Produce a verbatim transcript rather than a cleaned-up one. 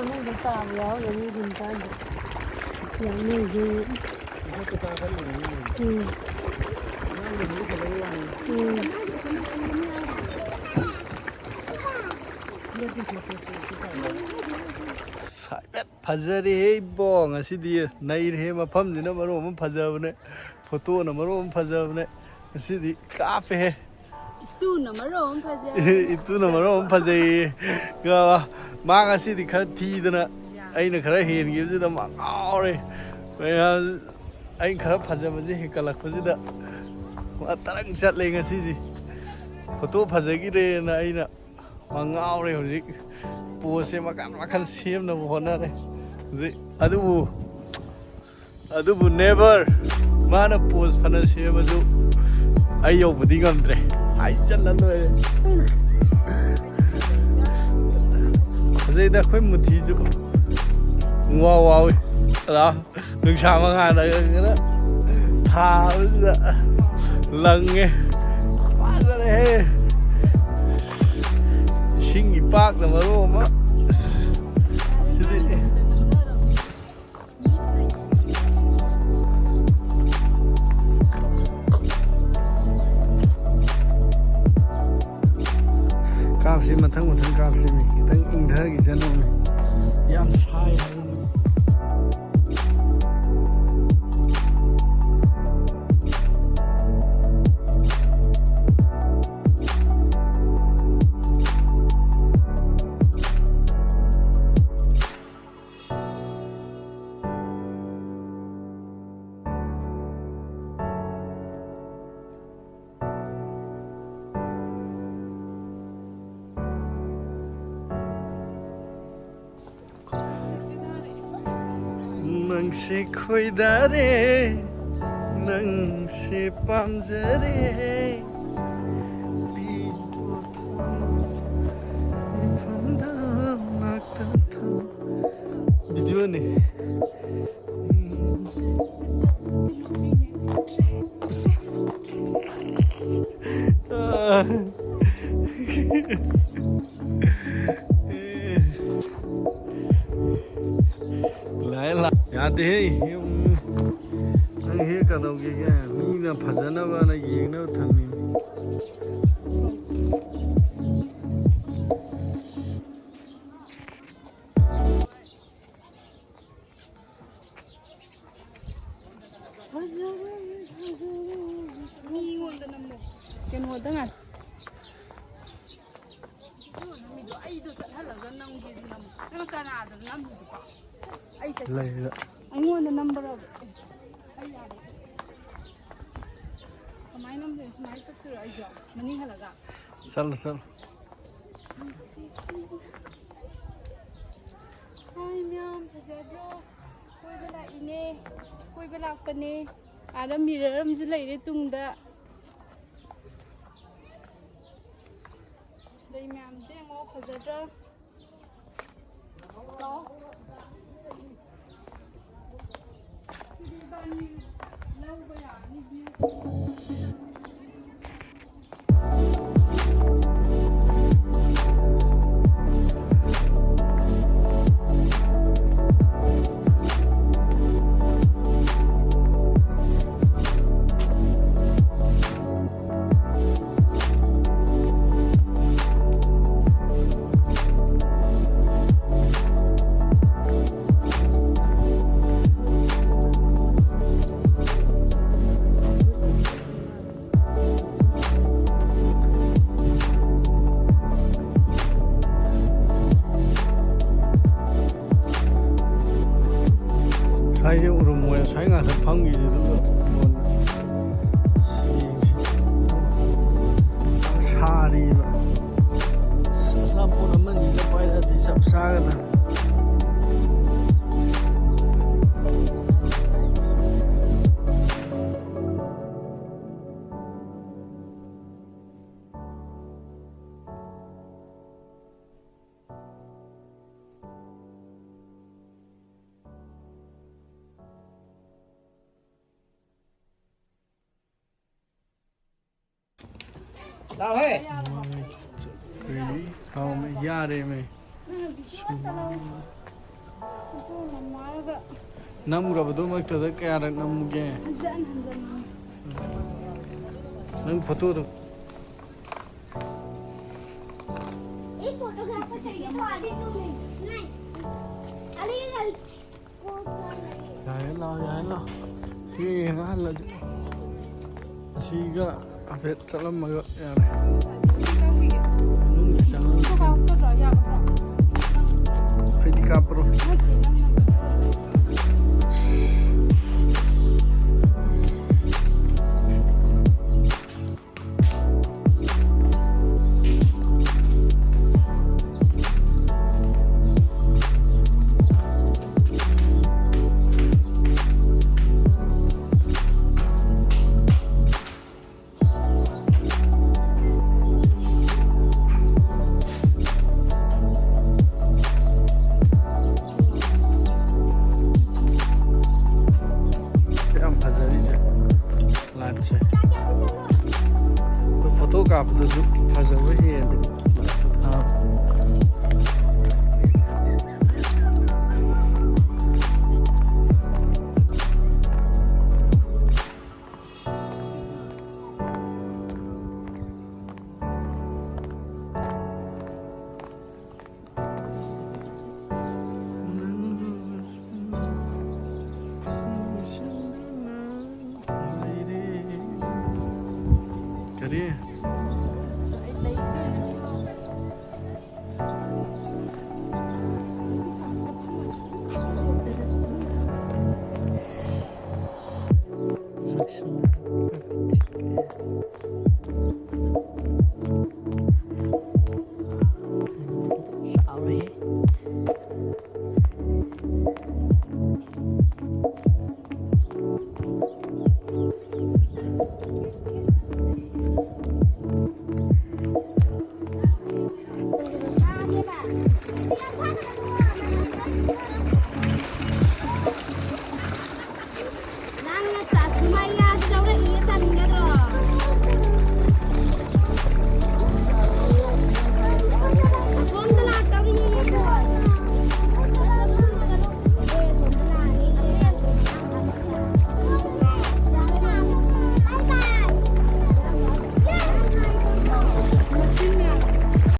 ꯃꯅꯨꯡꯗ ꯇꯥꯕ ꯌꯥꯎꯔꯒꯅꯤ ꯑꯗꯨꯝ ꯀꯥꯟꯗ꯫ ꯌꯥꯎꯅꯩꯁꯦ꯫ ꯎꯝ꯫ ꯎꯝ꯫ ꯍꯥꯏꯐꯦꯠ ꯐꯖꯔꯦꯍꯦ ꯏꯕꯣ, ꯉꯁꯤꯗꯤ ꯅꯩꯔꯦꯍꯦ꯫ ꯃꯐꯝꯁꯤꯅ ꯃꯔꯣꯟ ꯑꯃ ꯐꯖꯕꯅꯦ, ꯐꯣꯇꯣꯅ ꯃꯔꯣꯟ ꯑꯃ ꯐꯖꯕꯅꯦ꯫ ꯉꯁꯤꯗꯤ ꯀꯥꯞꯄꯦꯍꯦ꯫ ꯏꯇꯨꯅ ꯃꯔꯣꯟ ꯑꯃ ꯐꯖꯩ꯫ ꯏꯇꯨꯅ ꯃꯔꯣꯟ ꯑꯃ ꯐꯖꯩꯌꯦ꯫ ꯃꯥ ꯉꯁꯤꯗꯤ ꯈꯔ ꯊꯤꯗꯅ ꯑꯩꯅ ꯈꯔ ꯍꯦꯟꯈꯤꯕꯁꯤꯗ ꯃꯥ ꯉꯥꯎꯔꯦ꯫ ꯃꯌꯥꯝ ꯑꯩꯅ ꯈꯔ ꯐꯖꯕꯁꯦ ꯍꯦꯟꯀꯠꯂꯛꯄꯁꯤꯗ ꯃꯥ ꯇꯔꯪ ꯆꯠꯂꯦ ꯉꯁꯤꯁꯤ꯫ ꯐꯣꯇꯣ ꯐꯖꯈꯤꯔꯦꯅ ꯑꯩꯅ ꯃꯥ ꯉꯥꯎꯔꯦ ꯍꯧꯖꯤꯛ꯫ ꯄꯣꯁꯁꯦ ꯃꯈꯟ ꯃꯈꯟ ꯁꯦꯝꯅꯕ ꯍꯣꯠꯅꯔꯦ ꯍꯧꯖꯤꯛ꯫ ꯑꯗꯨꯕꯨ ꯑꯗꯨꯕꯨ never, ꯃꯥꯅ ꯄꯣꯁ ꯐꯅ ꯁꯦꯝꯃꯁꯨ ꯑꯩ ꯌꯧꯕꯗꯤ ꯉꯝꯗ꯭ꯔꯦ꯫ ꯍꯥꯏꯖꯜꯂ ꯂꯣꯏꯔꯦ꯫ ꯑꯗꯩꯗ ꯑꯩꯈꯣꯏ ꯃꯨꯊꯤꯁꯨ ꯋꯥ ꯋꯥꯋꯤ꯫ ꯑꯗ ꯅꯨꯡꯁꯥ ꯃꯉꯥꯜꯗ ꯈꯔ ꯊꯥꯕꯁꯤꯗ ꯂꯪꯉꯦ꯫ ꯐꯖꯔꯦꯍꯦ꯫ ꯏꯁꯤꯡ ꯏꯄꯥꯛꯅ ꯃꯔꯣꯜ ꯑꯃ꯫ ꯑꯁ, ꯁꯤꯗꯤ꯫ ꯀꯥꯞꯁꯤ, ꯃꯊꯪ ꯃꯊꯪ ꯀꯥꯞꯁꯤ ꯃꯤ꯫ ꯈꯤꯇꯪ ꯏꯪꯊꯈꯤꯁꯅꯨ ꯃꯤ꯫ ꯌꯥꯝ ꯁꯥꯏ ꯍꯥꯏꯕꯅꯤ꯫ ꯅꯪꯁꯤ ꯈꯣꯏꯗꯥꯔꯦ, ꯅꯪꯁꯤ ꯄꯥꯝꯖꯔꯦ꯫ ꯃꯤꯐꯝꯗ ꯉꯥꯛꯇ ꯊꯝ-, ꯚꯤꯗꯤꯑꯣꯅꯤ꯫ ꯍꯦ, ꯅꯪ ꯍꯦꯛ ꯀꯩꯗꯧꯒꯦꯒꯦ? ꯃꯤꯅ ꯐꯖꯅꯕꯅ ꯌꯦꯡꯅꯕ ꯊꯝꯃꯤꯅꯤ꯫ ꯐꯖꯔꯦ, ꯐꯖꯔꯦ꯫ ꯃꯤꯉꯣꯟꯗ ꯅꯝꯃꯣ꯫ ꯀꯩꯅꯣꯗ ꯉꯥꯏ꯫ ꯅꯝꯃꯤꯗꯣ ꯑꯩꯗꯣ ꯆꯠꯍꯜꯂꯒ ꯅꯝꯒꯦꯗꯤ ꯅꯝꯃꯣ꯫ ꯅꯪ ꯀꯅꯥꯗ ꯅꯝꯃꯤꯗꯨꯕꯣ? ꯑꯩ ꯆꯠ-, ꯂꯩꯗ꯫ ꯑꯩꯉꯣꯟꯗ ꯅꯝꯕꯔꯕ? ꯑꯦ, ꯑꯩ ꯌꯥꯔꯦ꯫ ꯀꯃꯥꯏꯅ ꯅꯝꯗꯣꯏꯅꯣ? ꯁꯨꯃꯥꯏꯅ ꯆꯠꯇꯣꯏꯔꯣ ꯑꯩꯁꯨ? ꯃꯅꯤꯡ ꯍꯜꯂꯒ? ꯆꯠꯂꯣ, ꯆꯠꯂꯣ꯫ ꯍꯥꯏ ꯃꯌꯥꯝ, ꯐꯖꯗ꯭ꯔꯣ? ꯀꯣꯏꯕ ꯂꯥꯛꯏꯅꯦ, ꯀꯣꯏꯕ ꯂꯥꯛꯄꯅꯦ꯫ ꯑꯥꯗ mirror ꯑꯃꯁꯨ ꯂꯩꯔꯦ ꯇꯨꯡꯗ꯫ ꯂꯩ ꯃꯌꯥꯝꯁꯦ ꯌꯦꯡꯉꯣ, ꯐꯖꯗ꯭ꯔꯥ? ꯂꯥꯛꯑꯣ꯫ ꯁꯤꯗꯤ ꯏꯕꯥꯅꯤ ꯂꯧꯕ ꯌꯥꯔꯅꯤ view꯫ ꯁ꯭ꯋꯥꯏꯁꯦ ꯎꯔꯨꯝ ꯑꯣꯏꯅ ꯁ꯭ꯋꯥꯏ ꯉꯥꯛꯇ ꯐꯝꯈꯤꯁꯦ, ꯑꯗꯨꯒ ꯀꯣꯟꯅ ꯌꯦꯡꯁꯤ꯫ ꯁꯥꯔꯤꯕ꯫ ꯑꯆꯥꯄꯣꯠ ꯑꯃꯅꯤꯒ ꯄꯥꯏꯔꯛꯑꯗꯤ ꯆꯞ ꯆꯥꯒꯗ꯭ꯔꯥ꯫ ꯂꯥꯎꯍꯦ꯫ ꯀꯩ ꯍꯥꯎꯃꯦ, ꯌꯥꯔꯦꯃꯦ꯫ ꯅꯪꯅ video ꯑꯝꯇ ꯂꯧ꯫ ꯑꯗꯨ ꯃꯃꯥꯒ ꯅꯝꯈ꯭ꯔꯕꯗꯨꯃꯛꯇꯗ ꯀꯌꯥꯔꯛ ꯅꯝꯃꯨꯒꯦ? ꯍꯟꯖꯟ ꯍꯟꯖꯟ ꯅꯪ ꯐꯣꯇꯣꯗꯣ एक फोटोग्राफर चाहिए तो आगे क्यों नहीं? नहीं। अरे, अरे। ꯌꯥꯔꯦ ꯂꯥꯛꯑꯣ, ꯌꯥꯔꯦ ꯂꯥꯛꯑꯣ꯫ ꯁꯤ ꯌꯦꯡꯉ ꯍꯜꯂꯁꯤ꯫ ꯑꯁꯤꯒ ꯍꯥꯏꯐꯦꯠ ꯆꯠꯂꯝꯃꯒ ꯌꯥꯔꯦ꯫